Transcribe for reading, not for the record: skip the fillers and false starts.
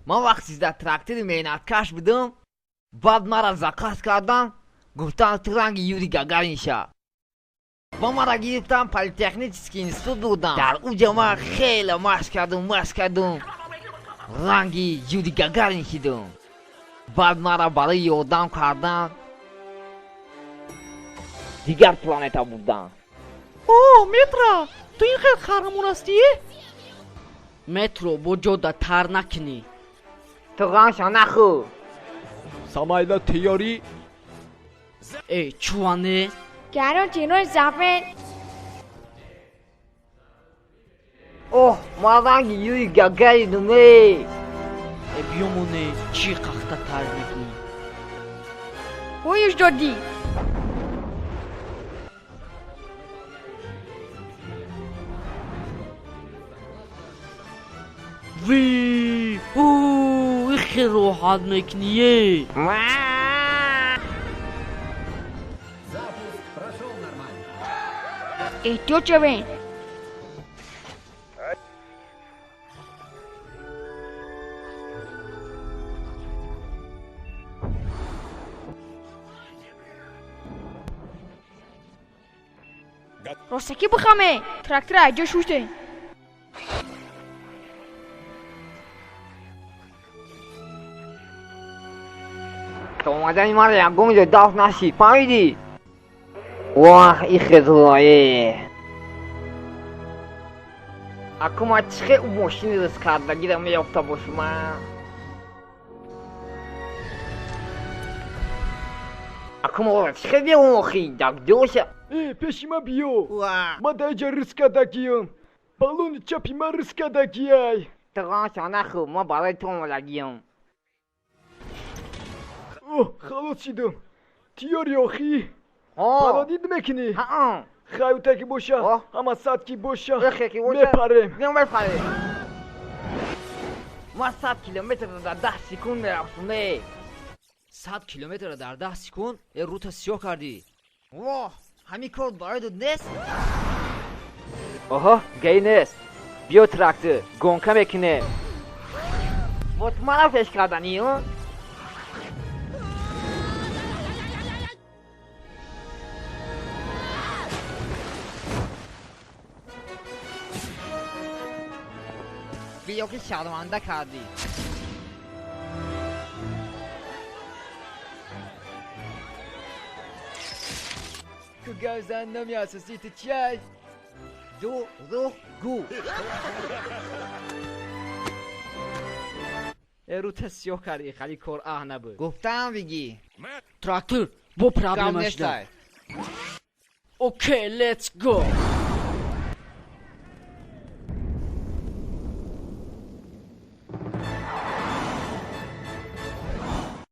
Ман вақти дар трактори меҳнаткаш будам, баъд маро заказ кардам, гуфтанд ту ранги Юрий Гагарин ша. Ба мара гирифтам, политехнический институт бурдам. Дар уҷа ман хеле машқ кардум, машқ кардум, ранги Юрий Гагарин шидум. Баъд мара барои ёрдам кардан дигар планета бурдам. О, Метро, ту ин хел қаҳрамон ҳастӣ? Метро, бо ҷода тар накунӣ. Ту ғамша нахӯр. Самайла тайёрӣ? Э, чуване? Короче, рӯи сафед. Оҳ, ман ранги Юрий Гагаринум э. Э, биёмоне, чӣ қахта тар мекунӣ? Ҳуюш додӣ. Ви, ӯ, ихе роҳат мекунӣ е. Эҳтиёт шавед. Ростакӣ бихаме, трактора аз ҷо шуште. То омадани маро ягон ҷо дафт нашид, фаҳмидӣ? Вах, ихе зӯрое. Аку ман чӣ хел ӯ мошини ризқкардагиро меёфта бошум, а? Аку ма ора чӣ хел биёвам охи? Дагдоша. Э, пеши ман биё. Ман дар инҷа ризқкардагиам. Баллони чапи ман ризқкардагиай. Ту ғамша нахӯр, ман барои ту омадагиам. Оҳ, халос шидам. Тиёри охӣ? Ҳо. Пародид мекунӣ? Ҳа. Хаюта ки боша, Оҳ. ҳама сад ки боша, Эхе ки боша. мепарем. Биё мепарем. Ман 100 километрро дар 10 секунд мерафтум, э. 100 километрро дар 10 секунд? Э, рута сиёҳ кардӣ. Воҳ, ҳамин кор барои ту нест? Оҳо, гаи нест. Биё трактор, гонка мекунем. Бо ту мара пеш карданӣ, ё? Биё ки шарманда кардӣ. Ку гап зан номи асосии ту чиай? Дурӯғгӯ. Э, рута сиёҳ кардӣ, хали кор аҳ набуд. Гуфтаам бигӣ. Трактор, бо Гап проблема шуда. нестай. Окей, let's go.